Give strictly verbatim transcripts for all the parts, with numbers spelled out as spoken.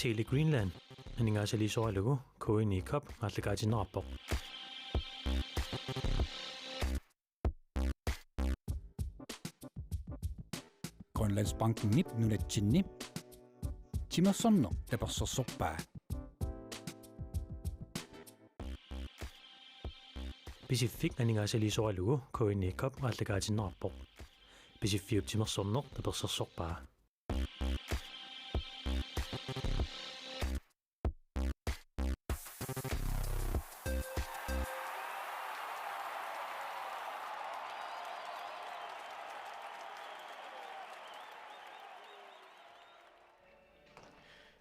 Tele Greenland aningaasaliisoralugu K N I Cup aallakaatinneqarpoq. Grønlandsbankenip nunatsinni timersorneq tapersersorpaa. Pisiffik aningaasaliisoralugu K N I Cup aallakaatinneqarpoq. Pisiffiup timersorneq tapersersorpaa.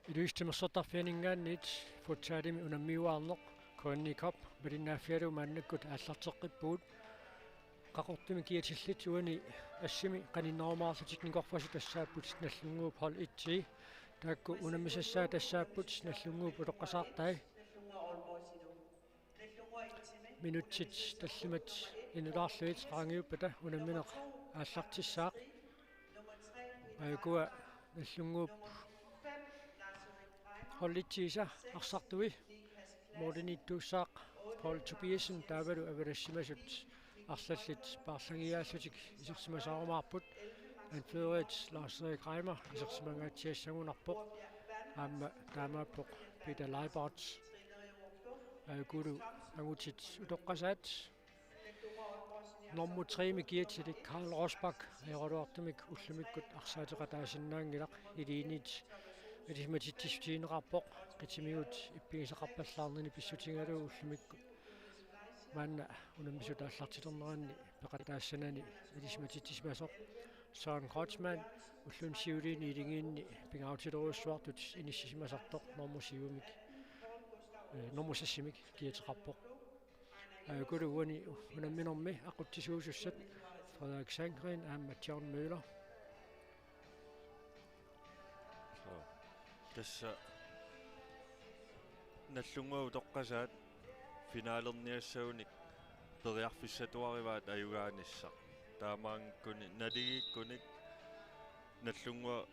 Ilulissat timersortarfianinngaanniit futsalimi unammiuaarneq K N I Cup malinnaaffigalugu maannakkut aallarteqqippugut. Qaqortumi kiatillit uani assimi qaninnerumaarlutik nikorfasut tassaapput Nagdlunguup hold et-i. Taakku unammisassaat tassaapput Nagdlunguup utoqqasaartai. Minutsit tallimat inulaarlugit qaangiuppata unammineq aallartissaaq. Aajukua Nagdlunguup hold et-iisa arsartui målimiittuussaaq Paul Tobiassen taavalu avalassimasut arlallit paarlagiaallutik isersimasaarumaarput. Anførerit Lars-Erik Reimer isersimangaatsiassagunarpoq. Aamma taamaappoq Peter Leibarth. Aajukulu angutit utoqqasaat. Nummer tre-mi kiatillit Karl Rosbach ajoraluartumik ullumikkut arsaateqataasinnaanngilaq, iliinit ilisimatitsissutigineqarpoq qitimigut ippigisaqarpallaarnini pissutigalugu ullumikkut. Maanna unammisut aallartilerneranni peqataassanani ilisimatitsisimasoq Søren Kreutzmann ulluni siuliini iligiinni pingaarutilerujussuartut inissisimasortoq nummer syvimik, eh, nummer seksimik kiateqarpoq. Aajukulu uani unamminermi aqutsisuusussat Frederik Sandgreen aamma John Møller. So, tassa Nagdlunguup utoqqasaat finalerniassagunik periarfissatuarivaat ajugaanissaq. Taamaanngikkunik naligiikkunik Nagdlunguup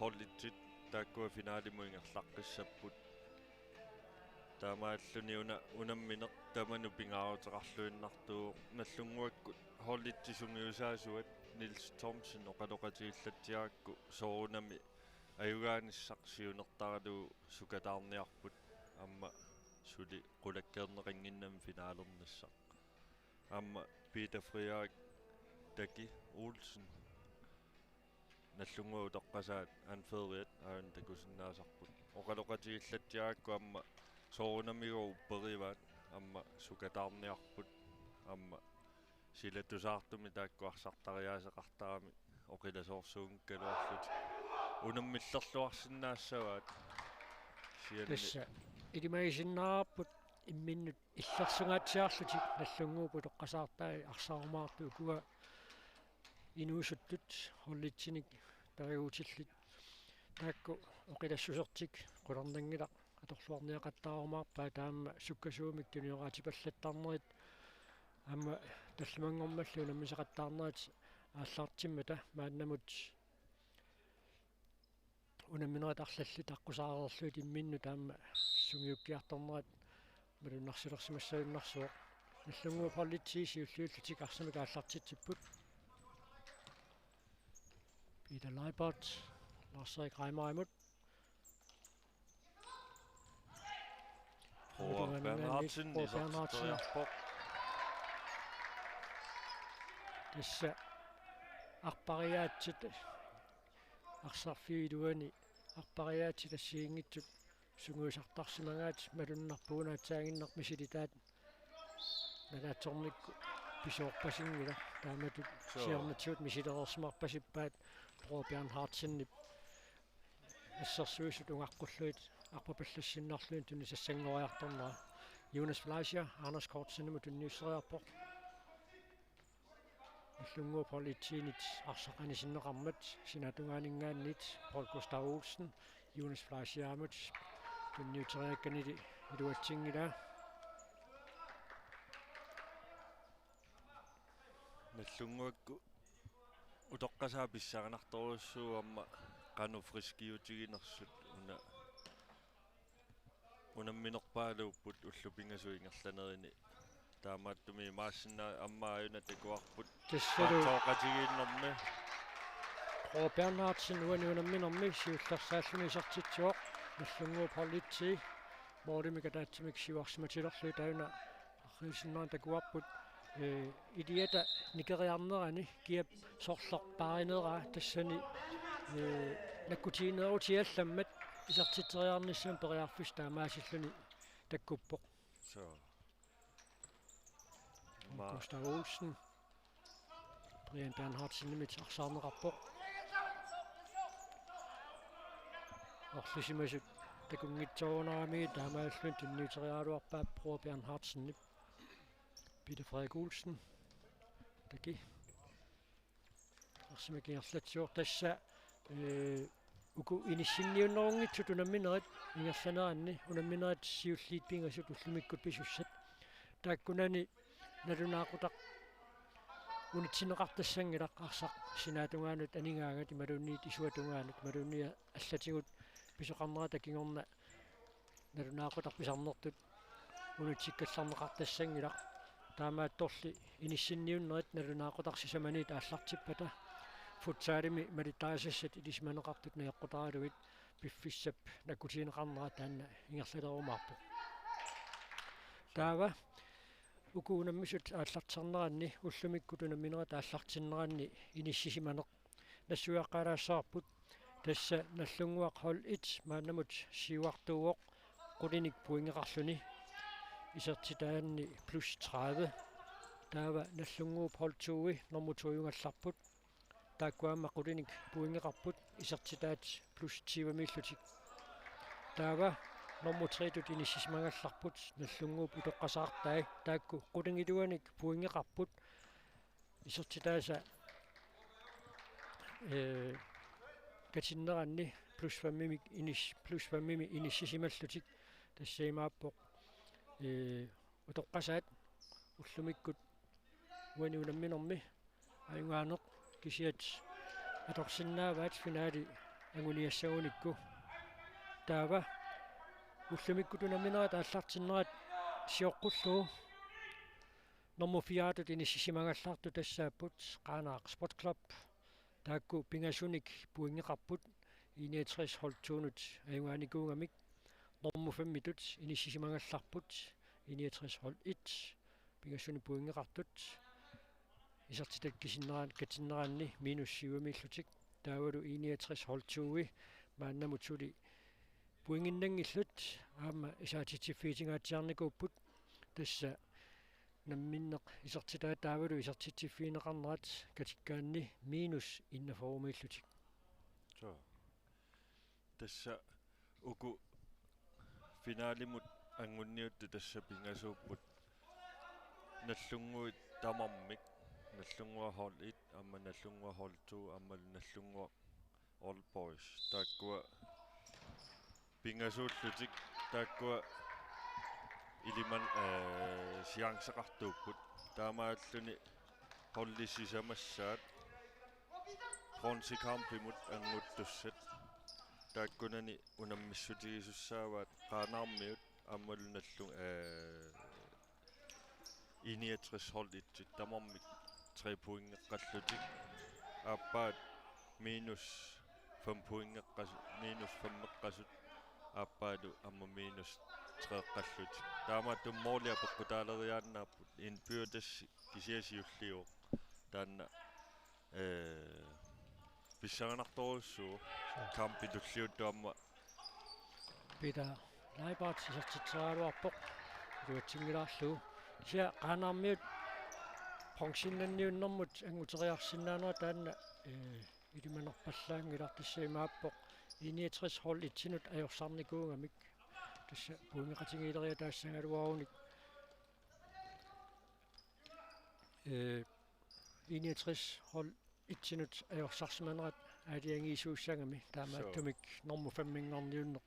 hold et-it taakkua finalimut ingerlaqqissapput. Taamaalluni una unammineq tamanut pingaaruteqarluinnartuuvoq. Nagdlunguakkut hold et-it sungiusaasuat Niels Thomsen oqaloqatigillatsiarakku soorunami ajugaanissaq siunertaralugu sukataarniarput, aamma suli qulakkeerneqannginnami finalernissaq. Aamma Peter Frederik Taki Olsen, Nagdlunguup utoqqasaat anføreriat aajuna takusinnaasarput. Oqaloqatigillatsiarakku aamma soorunamigooq upperivaat, aamma sukataarniarput, aamma sila tusaartumik taakku arsartariaaseqartaramik oqilasoorsuunngikkaluarlutik unammillerluarsinnaassavaat. Kisianni tassa ilimagisinnaavarput imminnut illersungaatsiarlutik Nagdlunguup utoqqasaartai arsarumaartut ukua inuusuttut hold et-inik taaguutillit taakku oqilassusertik qularnanngilaq atorluarniaqattaarumaarpaat, taama sukkasuumik tunioraatipallattarnerit aamma tallimanngormalli unammisaqattaarnerit aallartimmata maannamut unamminerit arlallit aqqusaareerlugit imminnut aamma sungiukkiartornerat malunnarsilersimassajunnaarsuuvoq. Nagdlunguup hold et-i siulliullutik arsamik aallartitsipput. Peter Leibarth Lars-Erik Reimerimut. Roar Bernhardsen, Roar Bernhardsen isertitseriarpoq. Tassa arpariaatsit arsarfiup iluani arpariaatsit assigiinngitsut sungiusartarsimagaat malunnarpoq una aatsaannguaq misilitaat nalaatsornikkut pisoorpasinngilaq, taamatut suu siornatigut misilereersimarpasippaat Roar Bernhardsenip assersuisut ungaqqulluit arpapallassinnarlugit tunisassanngoriartornera. Jonas Fleischer Anders Kortsenimut tunniusseriarpoq. Nagdlunguup hold et-init arsaq anisinneqarmat sinaatungaaninngaanniit Paul Gustav Olsen Jonas Fleischerimut tunniuteriakkanili iluatsinngilaa. Nagdlunguakkut utoqqasaat pissanganartorujussuuvoq aamma qanoq friskiutiginersut una Unamminerpaaluupput ullut pingasut ingerlanerini. Taamaattumik imaassinnaavoq aamma aajuna takuarput. Tassalu Qaatsoqatigiinnermi. Bror Bernhardsen uani unamminermi siullersaalluni isertitsivoq. Nagdlunguup hold et-i målimik ataatsimik siuarsimatilerlugu taanna arriitsinnaanera takuarput. Ee, iliata nikeriarnerani kiap sorleq paarineraa tassani, ee, nakkutiineerutit allammat isertitseriarnissamut periarfissaq taamaasilluni takkuppoq. So. Ma Gustav Olsen. Brian Bernhardsenimit arsaarneqarpoq. Orlisimasut takunngitsoorunarami taamaalilluni tunniuteriaraluarpaa Bror Bernhardsenip. Peter Frederik Olsen. Taki. Arsimak ingerlatsivoq tassa, ee, uku inissinniunnerunngitsut unamminerit ingerlaneranni, unamminerit siulliit pingasut ullumikkut pisussat. Taakkunani nalunaaqutaq unitsinneqartassanngilaq arsaq sinaatungaanut anigaangat imaluunniit isuatungaanut imaluunniit allatigut pisoqarnerata kingorna nalunaaqutaq pisarnertut unitsikkallarneqartassanngilaq. Taamaattorli inissinniunnerit nalunaaqutaq sisamaniit aallartippata futsalimi malittarisassat ilisimaneqartut najoqqutaralugit piffissap nakkutigineqarnera taanna ingerlalerumaarpoq. Taava uku unammisut aallartinneranni ullumikkut unamminerit aallartinneranni inissisimaneq nassuiaqqaalaassavarput. Tassa Nagdlunguaq hold et maannamut siuartuuvoq qulinik pointeqarluni isertitaanni plus tredive. Taava Nagdlunguup hold to-i nummer to-jugallarput. Taakku aamma qulinik pointeqarput isertitaat plus tyvemiillutik. Taava nummer tre-tut inissisimagallarput Nagdlunguup utoqqasaartai taakku qulingiluanik pointeqarput isertitaasa, ee, katinneranni plus fem-imik inis-, plus fem-imi inissisimallutik tassa imaappoq, ee, utoqqasaat ullumikkut uani unamminermi ajugaaneq kisiat atorsinnaavaat finaali anguniassagunikku. Taava ullumikkut unamminerit aallartinnerat sioqqullugu nummer fire-tut inissisimagallartut tassaapput Qaanaaq Sports Club. Taakku pingasunik pointeqarput I niogtres hold to-nut ajugaanikuugamik. Nummer fem-itut inissisimagallarput I niogtres hold et pingasunik pointeqartut. Isertitat kisinneran-, katinneranni minus syvimiillutik. Taavalu I niogtres hold to-i maannamut suli pointinnanngillat aamma isaatitsiffigitingaatsiarnikuupput. Tassa namminneq isertitaat taavalu isertitsiffigineqarnerat katikkaanni minus enogfyrremiillutik. So. Tassa uku finalimut anguniuttut tassa pingasuupput Nagdlunguit tamarmik, Nagdlunguaq hold et, aamma Nagdlunguaq hold to, aammalu Nagdlunguaq Old Boys. Taakkua pingasuullutik, taakkua iliman-, ee, chanceqartuupput. Taamaalluni holdit sisamassaat bronzekampimut anguttussat. Taakkunani unammissutigisussaavaat Qaanaarmiut aammalu Nagdlung-, ee, I niogtres hold et-it tamarmik tre pointeqqallutik. Aappaat minus fem pointeqqasu-, minus fem-eqqasut aappaalu aamma minus tre-eqqallutik. Taamaattumik målia peqqutaaleriaannaapput. Indbyrdes kisiat siulliuvoq. Taanna, ee, pissanganartorujussuuvoq. Kampi tulliuttoq aamma. Peter Leibart isertitseriaraluarpoq. Iluatsinngilaarlugu. Kisianni Qaanaarmiut bronzennanniunnermut anguteriarsinnaanera taanna, ee, ilimanarpallaanngilaq, tassa imaappoq I niogtres hold et-inut ajorsarnikuugamik. Tassa pointeqatigiileriataassagaluarunik. Ee, I niogtres hold et-inut ajorsarsimanerat aalajangiisuussagami, taamaattumik nummer fem-inngorniunneq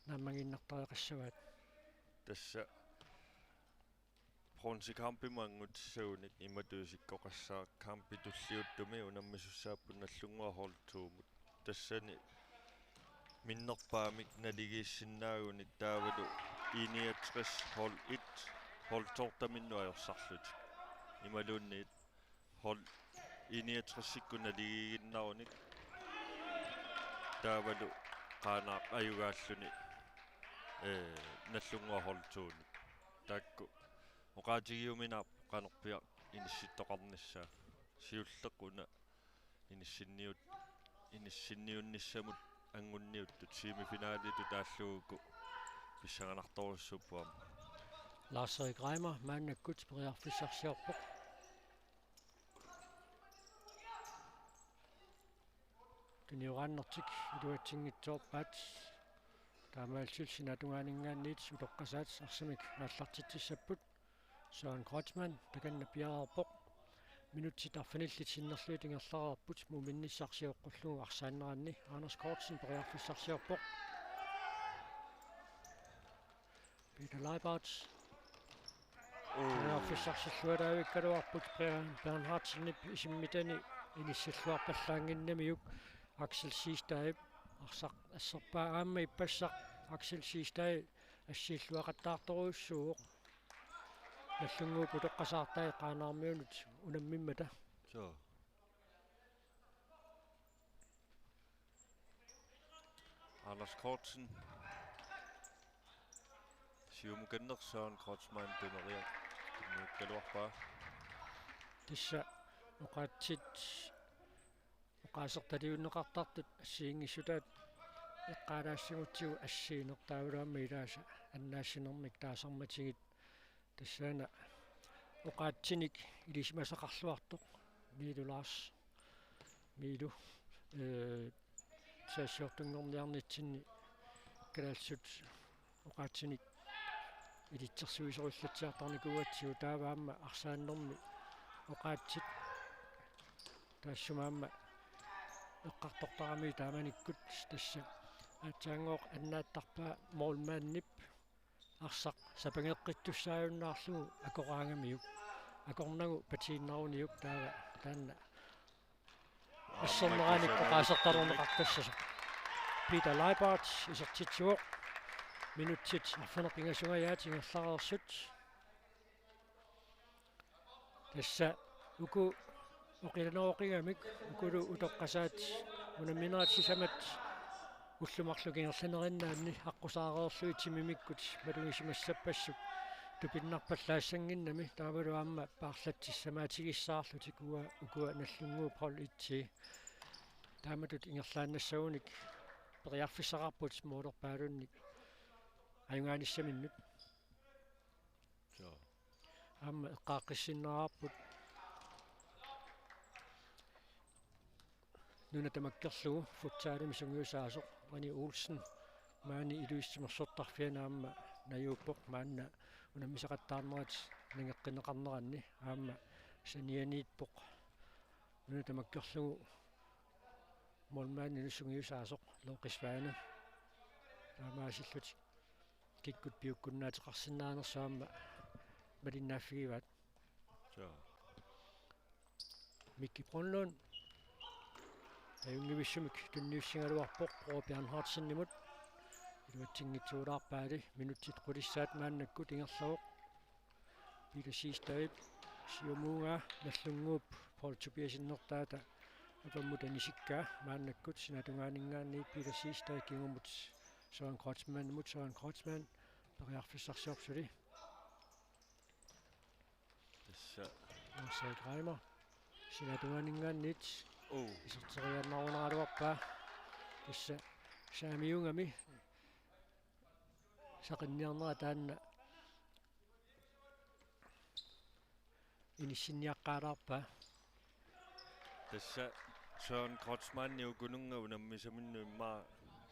naammagiinnartariaqassavaat. Tassa bronzekampimut angutissaguni imatut isikkoqassaaq, kampi tulliuttumi unammisussaapput Nagdlunguaq hold to-mut. Tassani minnerpaamik naligiissinnaagunik taavalu I niogtres hold et, hold to-minnut ajorsarlutik. Imaluunniit hold I niogtresikkut naligiinnarunik. Taavalu Qaanaaq ajugaalluni, eh, Nagdlunguaq hold to-ni. Taakku oqaatigiuminaappoq qanorpiaq inissittoqarnissaa. Siulleq una inissinniut-, inissinniunnissamut angunniuttut semifinalitut taallugu pissanganartorujussuupput aamma. Lars Erik Reimer maannakkut periarfissarsiorpoq. Tunioraannertik iluatsinngitsoorpaat. Taamaalillutik sinaatungaaninngaanniit utoqqasaat arsamik aallartitsissapput. Søren Kreutzmann takanna piareerpoq. Minutsit arfinillit sinnerlugit ingerlareerput, muuminnissaq sioqqullugu arsaanneranni. Anders Kortsen periarfissarsiorpoq. Peter Leibarth. Periarfissarsilluaraavikkaluarput Bern-, Bernhardsenip isimmitani inissilluarpallaannginnamiuk. Axel Siegstadip arsaq asserpaa aamma ippassaq. Axel Siegstad assiilluaqattaartorujussuuvoq. Nagdlunguup utoqqasaartai Qaanaarmiunut unammimmata. Suu. Anders Kortsen. Siumukanneq Søren Kreutzmann tuneriak tunniukkaluarpaa. Tassa oqaatsit oqaasertaliunneqartartut assigiinngissutaat eqqaalaassigutsigu assigineq taavalu aamma ilaasa annaassinermik taasarmatigit. Tassaana oqaatsinik ilisimasaqarluartoq Miilu Lars. Miilu, eh, saassuortunngorniarnitsinni kalaallisut oqaatsinik ilitsersuisorillatsiartarnikuugatsigu taava aamma arsaannermi oqaatsit taassuma aamma eqqartortarami taamanikkut tassa aatsaanngooq annaattarpaa målmandip arsaq sapangeqqittussaajunnaarlugu akoraangamiuk. Akornagu patiinnaruniuk taava taanna asserneraanik oqaasertalerneqartassasoq. Peter Leibarth isertitsivoq. Minutsit arfineq-pingasungajaat ingerlareersut. Tassa uku oqilanoqingamik ukulu utoqqasaat unamminerat sisamat ullut marluk ingerlanerinnaanni aqqusaareerlugit timimikkut malugisimassappassuk tupinnarpallaassannginnami taavalu aamma paarlatsissamaatigissaarlutik uanga ukua Nagdlunguup hold et-i. Taamatut ingerlaannassagunik periarfissaqarput målerpaalunnik ajugaanissaminnut. Suu. Aamma eqqaaqqissinnaarput nuna tamakkerlugu futsalimi sungiusaasoq Rani Olsen maani Ilulissat Timersortarfiani aamma najuuppoq maanna unammisaqattaarnerat nangeqqinneqarneranni aamma sanianiippoq nuna tamakkerlugu målmandinut sungiusaasoq Looqisvaana taamaasillutik kikkut piukkunnaateqarsinnaanersut aamma malinnaaffigivaat. Suu. Mikki Brønlund. Ajunngivissumik tunniussigaluarpoq Bror Bernhardsenimut. Iluatsinngitsuulaarpaali minutsit qulissaat maannakkut ingerlavoq. Peter Siegstadip siumuugaa Nagdlunguup Paul Tobiassenertaata avammut anisikkaa maannakkut sinaatungaaninngaanniit Peter Siegstad kingumut Søren Kreutzmannimut. Søren Kreutzmann periarfissarsiorpoq suli. Tassa Lars Erik Reimer sinaatungaaninngaanniit. Uu. Iserteriaannarunaraluarpaa. Tassa saamiugami saqinniarnera taanna inissinniaqqaalaarpaa. Tassa Søren Kreutzmann ukununnga unammisaminnut immaqa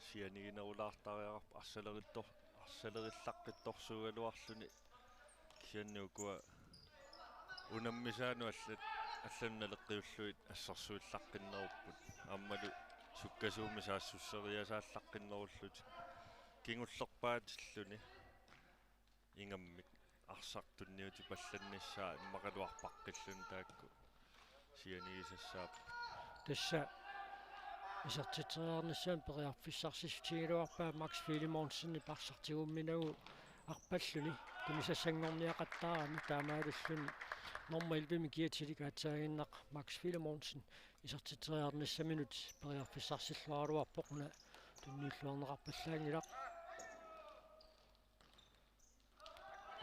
sianiginerulaartariaqarpoq arsaleriittor-, arsalerillaqqittorsuugaluarluni kisianni ukua unammisaannut allat, allanut naleqqiullugit assersuillaqqinnerupput. Aammalu sukkasuumik saassusseriasaallaqqinnerullutik. Kingullerpaatilluni ingammik arsaq tunniutipallannissaa immaqaluarpaqqilluni taakku sianigisassaapput. Tassa isertitseriarnissamut periarfissarsissutigigaluarpaa Max Filemonsenip arsaq tigumminagu arpalluni tunisassanngorniaqattaarami, taamaalilluni normu elleve-mi Kiatilik aatsaaginnaq Max Filemonsen isertitseriarnissaminut periarfissarsilluaraluarpoq, una tunniulluarneqarpallaanngilaq.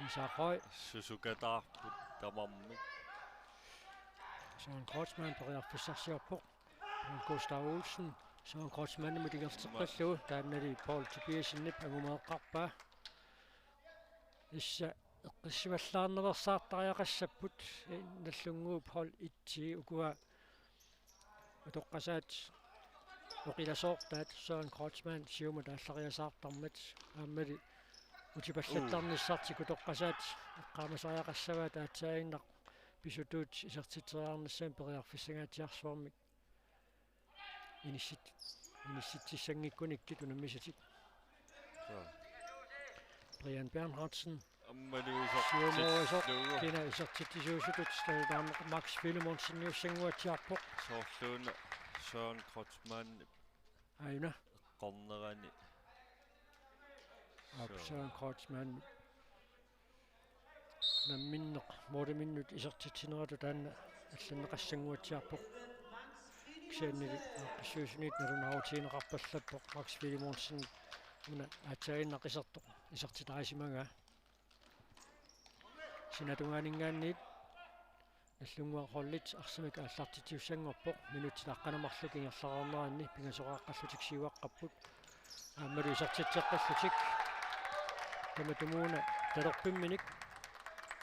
Isak Høy. Susukataarput tamarmik. Søren Kreutzmann periarfissarsiorpoq. Gustav Olsen. Søren Kreutzmannimut ingerlateqqillugu. Taannali Paul Tobiassenip angumeeqqarpaa. Tassa eqqissivallaarnersaartariaqassapput Nagdlunguup hold et-i, ukua utoqqasaat oqilasoortaat Søren Kreutzmann siumut aallariasaartarmat, aammali utipallattarnissartik utoqqasaat eqqaamasariaqassavaat aatsaaginnaq pisutuut isertitseriarnissamik periarfissangaatsiarsuarmik inissit-, inissitsissanngikkunikku unammisatik. Soo. Brian Bernhardsen. Aammalu siumoorusoq isertitsillugu. Kina isertitsisuusutut taanna Max Filemonseniussannguatsiarpoq. Soorluuna Søren Kreutzmann. Aajuna. Eqqornerani. Aap, soo. Søren Kreutzmann. Namminneq måliminnut isertitsineratut taanna allanneqassannguatsiarpoq. Kisiannili aaqqissuisunit nalunaarutigineqarpallappoq Max Filemonsen una aatsaaginnaq isertoq isertitaasimagaa. Sinatungaaninngaanniit Nagdlunguup holdit arsamik aallartitsisussanngorpoq, minutsit aqqaneq marluk ingerlareerneranni pingasoqaaqqallutik siuaqqapput. Aammalu isertitseqqillutik. Tamatumuuna talerpimminik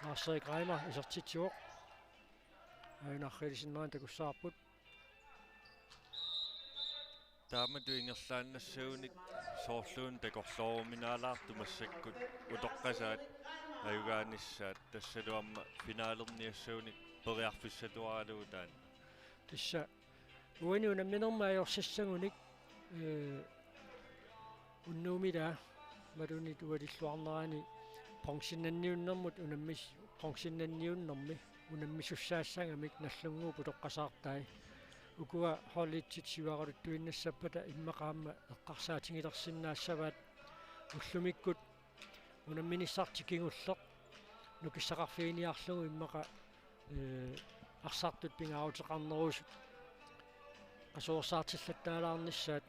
Lars-Erik Reimer isertitsivoq. Aajuna arriilisinneranik takussavarput. Taamatut ingerlaannassagunik soorluuna takorlooruminaalaartut massakkut utoqqasaat ajugaanissaat, tassalu aamma finalerniassagunik periarfissatuaralugu taanna. Tassa uani unamminermi ajorsissagunik, ee, unnuumilaat imaluunniit ualilluarnerani bronzennanniunnermut unammis-, bronzennanniunnermi unammisussaassagamik Nagdlunguup utoqqasaartai. Ukua hold et-it siuaraluttuinnassappata immaqa aamma eqqarsaatigilersinnaassavaat ullumikkut unamminissartik kingulleq nukissaqarfiginiarlugu immaqa, ee, arsartut pingaaruteqarnerusut qasuersaartillattaalaarnissaat.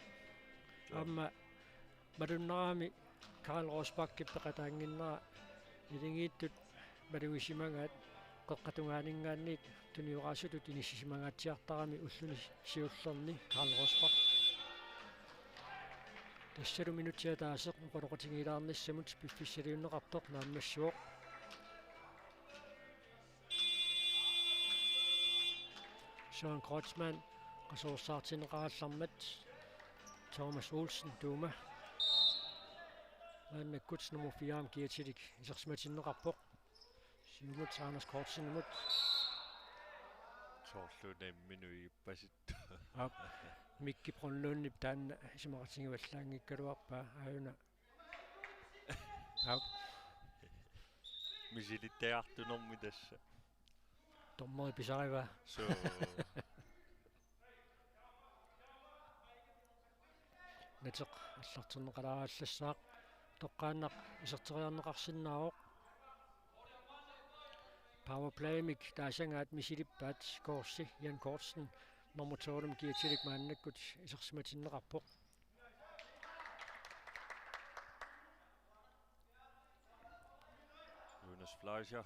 Joo. Aamma malunnarami Karl Rosbachip peqataannginnera, iligiittut malugisimagaat qeqqatungaaninngaanniit tunioraasutut inissisimangaatsiartarami ulluni siullerni Karl Rosbach. Tassalu minutsit ataaseq oqaloqatigiilaarnissamut piffissaliunneqartoq naammassivoq. Søren Kreutzmann qasuersaartinneqarallarmat Thomas Olsen, Tuuma. Maannakkut nummer fire-mi Kiatilik isersimatinneqarpoq. Siumut Anders Kortsenimut. Soorluuna imminut igippasittoq. Aap. Mikki Brønlundip taanna isumaqatigivallaanngikkaluarpaa aajuna. Aap. Misilittagartunermi tassa. Dommeri pisarivaa. Soo. Nateq aallarterneqalaarallassaaq, toqqaannaq iserteriarneqarsinnaavoq. Powerplaymik taasagaat misilippaat Korsi, Jan Kortsen, nummer tolv-mi Kiatilik maannakkut isersimatinneqarpoq. Jonas Fleischer.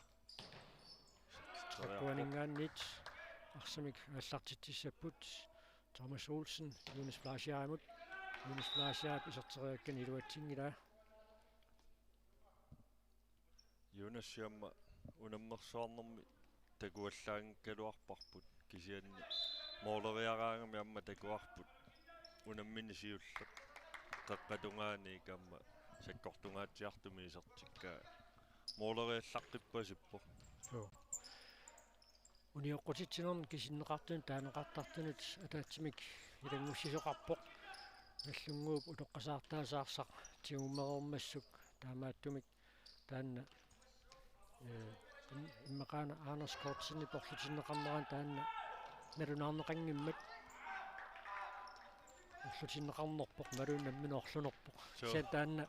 Akuaninngaanniit arsamik aallartitsissapput Thomas Olsen Jonas Fleischerimut. Jonas Fleischerip iserteriakkani iluatsinngilaa. Jonas aamma unammersuarnermi takuallaanngikkaluarparput, kisianni mooleriaraangami aamma takuarput unammineq siulleq, qeqqatungaaniit aamma sakkortungaatsiartumik isertikkaa mooleriallaqqippasippoq. Joo. Unioqqutitsinermi kisinneqartunut taaneqartartunut ataatsimik ilanngussisoqarpoq. Nagdlunguup utoqqasaartaasa arsaq tigummereermassuk, taamaattumik taanna, ee, im-, immaqaana Anders Kortsenip orlutinneqarnerani taanna nalunaarneqanngimmat orlutinneqarnerpoq, imaluunniit nammineq orlunerpoq. Suu. Kisianni taanna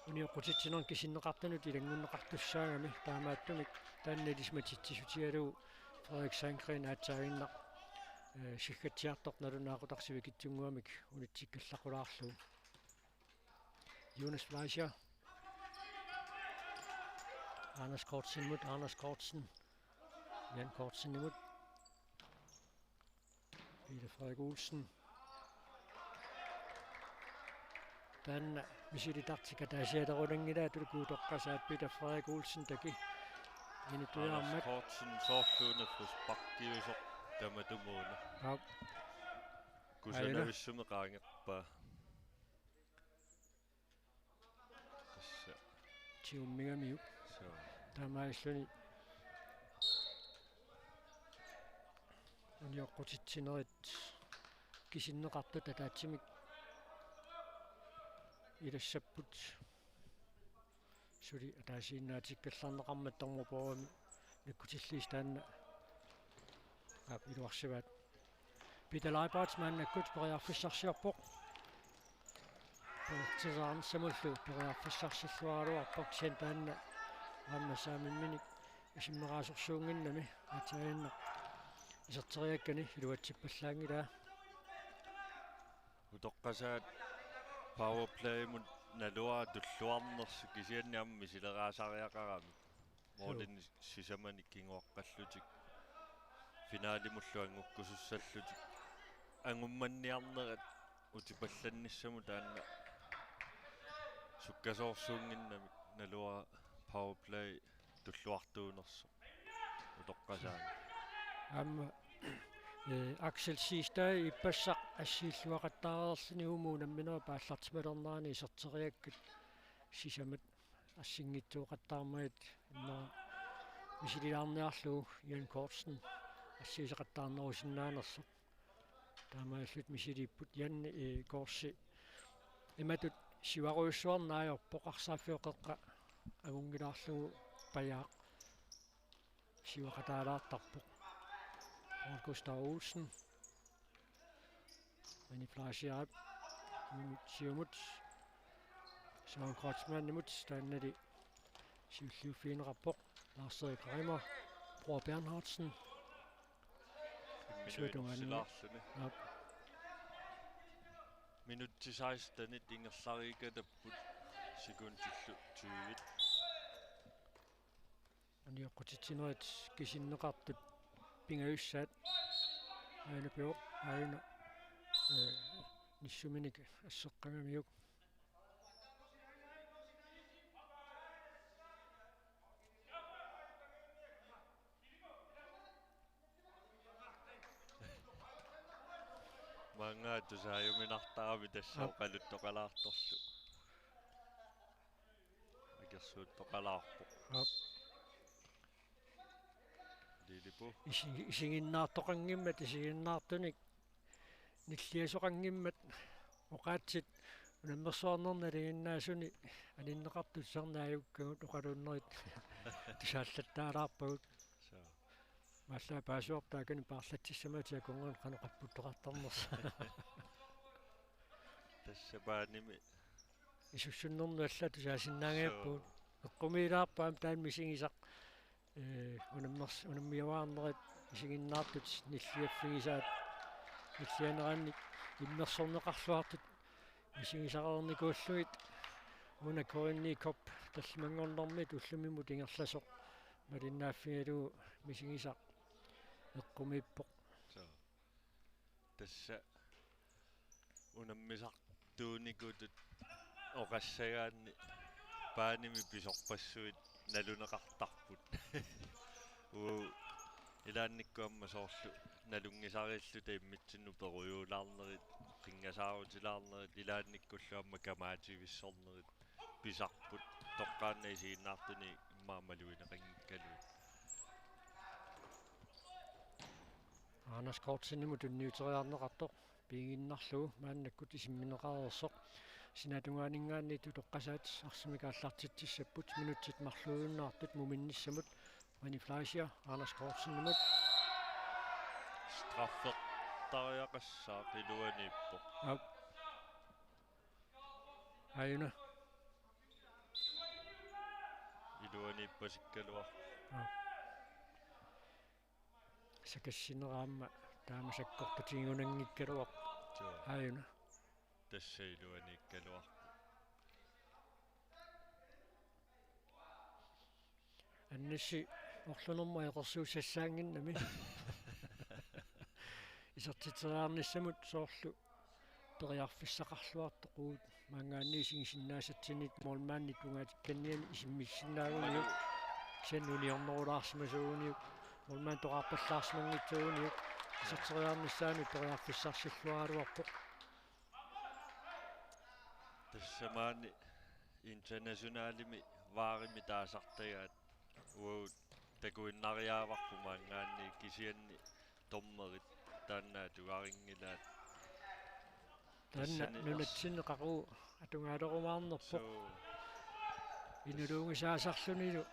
unioqqutitsinermi kisinneqartunut ilanngunneqartussaagami, taamaattumik taanna ilisimatitsissutigalugu Frederik Sandgreen aatsaaginnaq, eh, siggatsiartoq nalunaaqutaq sivikitsunnguamik unitsikkallaqqulaarlugu. Jonas Fleischer. Anders Kortsenimut, Anders Kortsen. Jan Kortsenimut. Peter Frederik Olsen. Taanna misilitartik ataasialerunanngilaat, uku utoqqasaat Peter Frederik Olsen taki. Initujaarmat. Anders Kortsen soorluuna frisparkiusoq tamatumuuna. Aap. Kusanavissumik qaangerpaa. Tassa. Tigummigamiuk. Suu. Taamaalilluni unioqqutitsinerit kisinneqartut ataatsimik ilassapput. Suli ataasiinnaatikkallarneqarmat dommeri Poorimi nakkutilliis taanna. Aap, iluarsivaat. Peter Leibold maannakkut periarfissarsiorpoq. Periarfissarsiorsimullu periarfissarsilluaraluarpoq, kisianni taanna aamma saamimminik isimmeraasorsuunnginnami aatsaaginnaq iserteriakkani iluatsippallaanngilaa. Utoqqasaat powerplaymut naluara tulluarnersoq, kisianni aamma misileraasariaqarami. Suu. Målini sisamanik kinguaqqallutik. Finalimullu angukkusussallutik. Angummanniarnerat utipallannissamut taanna sukkasoorsuunnginnamik naluara powerplay tulluartuunersoq utoqqasaani. Aamma, eh, Axel Siegstad ippassaq assiilluaqattaareerluni uumuup unamminerup aallartimalernerani iserteriakkat sisamat assinngitsooqattaarmagit immaqa misililaarniarlugu Jan Kortsen assigiseqattaarnerusinnaanersoq. Taamaalillutik misiliipput. Jan, eh, Korsi imatut siuarujussuarneq ajorpoq, arsaaffiup qeqqa angunngilaarlugu pajaaq siuaqataalaartarpoq. Paul Gustav Olsen. René Fleischerip. Siumut, siumut. Søren Kreutzmannimut, taannali siulliuffigineqarpoq. Lars Erik Reimer. Bror Bernhardsen. Imminut inersilaarluni. Aap. Minutsit sekstenit ingerlariikatapput, sekundillu tyve. Unioqqutitsinerit kisinneqartut pingajussaat. Aajuna pivoq, aajuna, eh, nissuminik asseqqagamiuk. Maanngaattusaajuminartarami tassa. Aap. Oqaluttoqalaartorlu. Akersuuttoqalaarpoq. Aap. Lilipu. Isi-, isiginnaartoqanngimmat, isiginnaartunik nilliasoqanngimmat oqaatsit unammersuarnerni nalinginnaasuni aninneqartut tusarnaajukkagut oqaluunnerit tusaallattaalaarpagut. Suu. Mallaat paasivarput taakani paarlatsissamaatigut akunnguani qanoq qapputtoqartarnersoq. Tassa baanimi. Isussunnernut allat tusaasinnaangajapput. Suu. Eqqumiilaarpoq aamma taanna misigisaq. Eh, unammers-, unammiuaarnerit isiginnaartut nilliaffigisaat. Nillianerannik immersorneqarluartut misigisaqarnikuullugit. Una K N I Cup tallimanngornermi ullumimut ingerlasoq malinnaaffigalugu misigisaq eqqumiippoq. Suu. Tassa unammisartuunikutut oqassagaanni baanimi pisorpassuit naluneqartarput. Uu, ilaannikkut aamma soorlu nalunngisariilluta immitsinnut perujuulaarnerit, qinngasaarutilaarnerit, ilaannikkullu aamma kamaativissornerit pisarput, toqqaannaq isiginnaartunik immaqa malugineqanngikkaluit. Anders Kortsenimut tunniuteriarneqartoq piiginnarlugu maannakkut isimmineqareersoq. Sinaatungaaninngaanniit utoqqasaat arsamik aallartitsissapput, minutsit marluujunnaartut muminnissamut. René Fleischer, Anders Kortsenimut. Straffertariaqassaaq, iluaniippoq. Aap. Aajuna. Iluaniippasikkaluarpoq. Aa. Sakassinera aamma taama sakkortutigigunanngikkaluarpoq. Suu. Aajuna. Tassa iluaniikkaluarpoq. Annassi orlunermut ajoqersuussassaannginnami. Isertitseriarnissamut soorlu periarfissaqarluartoq uagut maanngaanniit isigisinnaasatsinnik målmandip tungaatikkanniani isimmissinnaaguniuk, kisianni uniornerulaarsimasuuguniuk, målmandip toqarpallaarsimanngitsuuguniuk, iserteriarnissaanut periarfissarsilluaraluarpoq. Tassa maani internationalimi VAR-imi taasartagaat uagut takuinnariaavarput maanngaanniit, kisianni dommerit taanna atugarinngilaat. Taanna tassani ers- nunatsinni qaqugu atugaalerumaarnerpoq. Suu. Inuluungisaasarlunilu,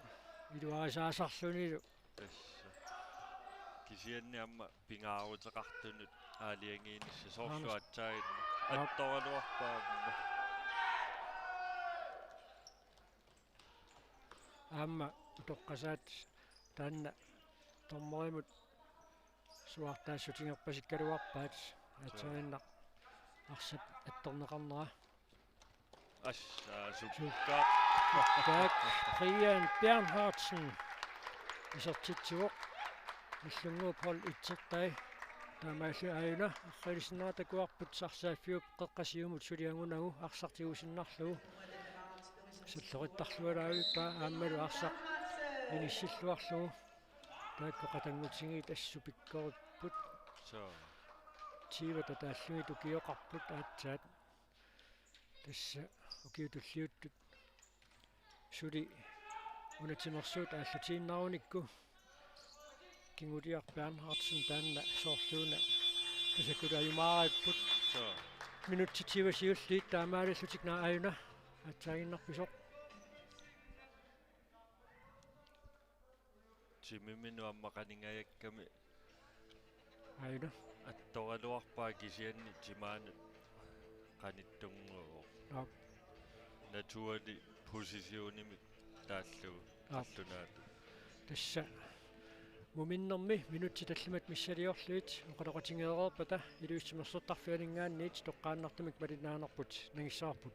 iluarisaasarlunilu. Tassa. Kisianni aamma pingaaruteqartunut aalajangiinissaq soorlu. Aamma. Aatsaannguaq. Aap. Attoraluarpaa aamma. Aamma utoqqasaat taanna dommerimut suaartaassutigerpasikkaluarpaat. Suu. Aatsaannguaq arsap attorneqarnera. Assa, sukkaaq. Sukkaaq. Brian Bernhardsen isertitsivoq. Nagdlunguup hold et-ertai. Taamaalillutik aajuna arriilisinnera takuarput, Sarsaaffik Qeqqata siumut suli angunagu arsaq tigusinnarlugu. Salloqittarlualaarpaa aammalu arsaq inissilluarlugu. Taakku qatanngutigiit assut pikkoripput. Suu. Tyve taallugit ukioqarput aatsaat. Tassa ukiut tulliuttut suli una timersuut aallutiinnarunikku. Kinguliaq Bernhardsen taanna soorluuna tasakkulu ajumaaripput. Suu. Minutsit tyve siulliit taamaalillutik, naa aajuna aatsaaginnarpisoq. Timiminnut aamma qaningajakkami. Aajuna. Attoraluarpaa kisianni timaanut qanittunnguuvoq. Aap. Naturlig positionimik taallugu. Aap. Qallunaatut. Tassa muminnermi minutsit tallimat missiliorlugit oqaloqatigeereerpata Ilulissat timersortarfianinngaanniit toqqaannartumik malinnaanerput nangissavarput.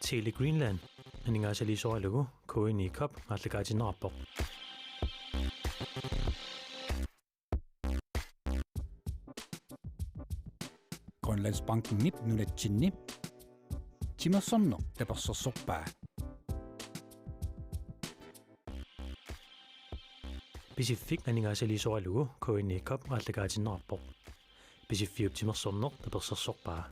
Tele Greenland aningaasaliisoralugu K N I Cup aallakaatinneqarpoq. Grønlandsbankenip nunatsinni timersorneq tapersersorpaa. Pisiffik aningaasaliisoralugu K N I Cup aallakaatinneqarpoq. Pisiffiup timersorneq tapersersorpaa.